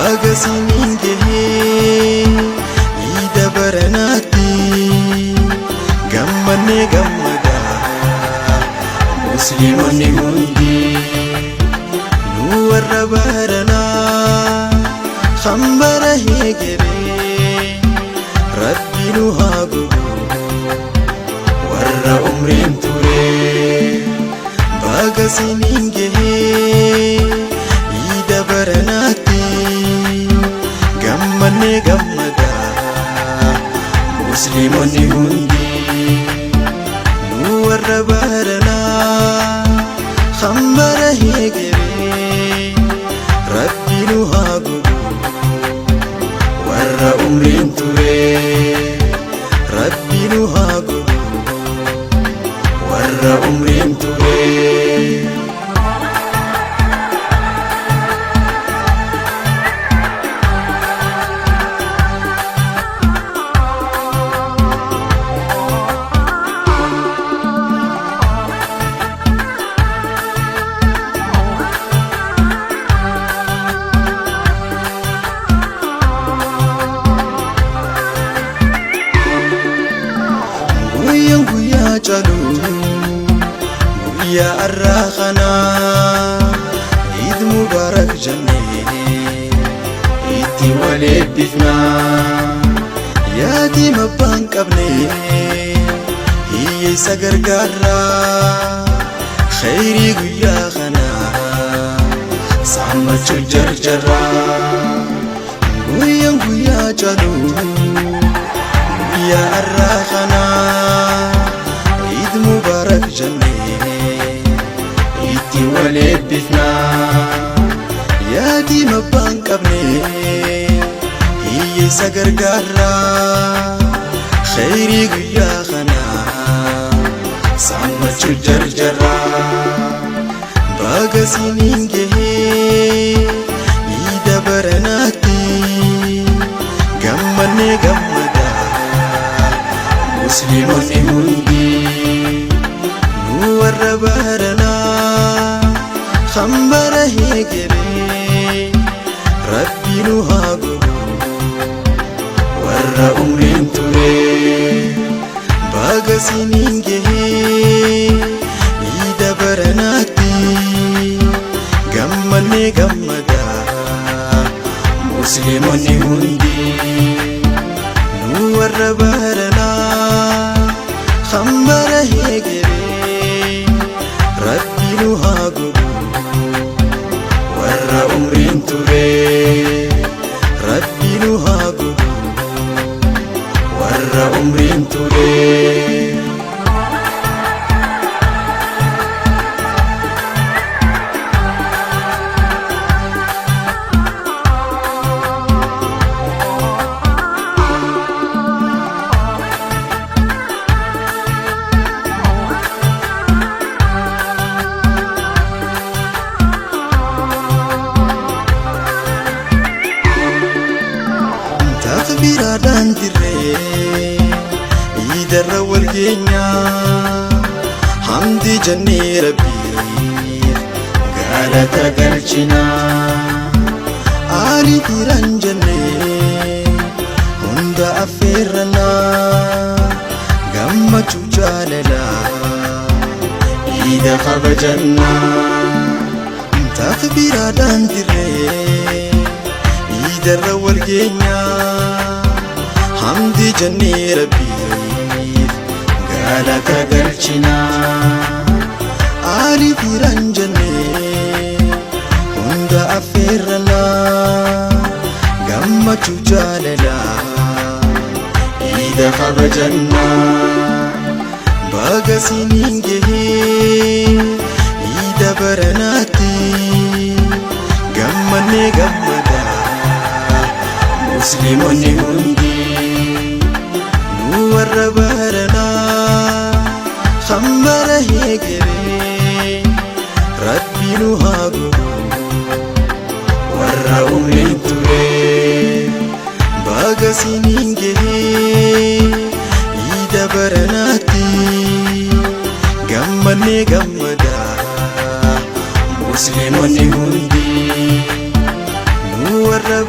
Baga siniin gahee iida baranaatti gammannee gammadaa musliimonni hundi nu warra baranaa kan bara heegeree rabbi nu haa godhu warra umriin ture baga siniin gahee iida baranaatti gammannee gammadaa musliimonni hundi nu warra baranaa kan bara heegeree rabbi nu haa godhu warra umriin ture rabbi nu haa godhu warra umriin ture. Guyyaan guyyaa caalu guyyaa har'aa kanaa Eid Mubarak jennee itti wal eebbifnaa. Yaatima abbaan qabne hiyyeessa gargaarraa khayrii guyyaa kanaa saammachuu jarjarraa. Guyyaan guyyaa caalu guyyaa har'aa kanaa Eid Mubarak jennee itti wal eebbifnaa. Yaatima abbaan qabne hiyyeessa gargaarraa khayrii guyyaa kanaa saammachuu jarjarraa. Baga siniin gahee iida baranaatti gammannee gammadaa musliimonni hundi nu warra baranaa kan bara heegeree rabbi nu haa godhu warra umriin ture baga siniin gahee iida baranaatti gammannee gammadaa musliimonni hundi nu warra baranaa kan bara heegeree rabbi nu haa godhu warra umriin ture rabbi nu haa godhu warra umriin ture. Takbiraadhaan dirree iidarra wal geenyaa hamdi jennee rabbiif galata galchinaa aalii firan jennee hunda affeerranaa gammachuu jaalalaa iida kabajannaa. Takbiraadhaan dirree iidarra wal geenyaa hamdi jennee rabbiif galata galchinaa aalii firan jennee hunda affeerranaa gammachuu jaalalaa iida kabajannaa. Baga siniin gahee iida baranaatti gammannee gammadaa musliimonni hundi nu warra baranaa kan bara heegeree rabbi nu haa godhu warra umriin ture baga siniin gahee iida baranaatti gammannee gammadaa musliimonni hundi nu warra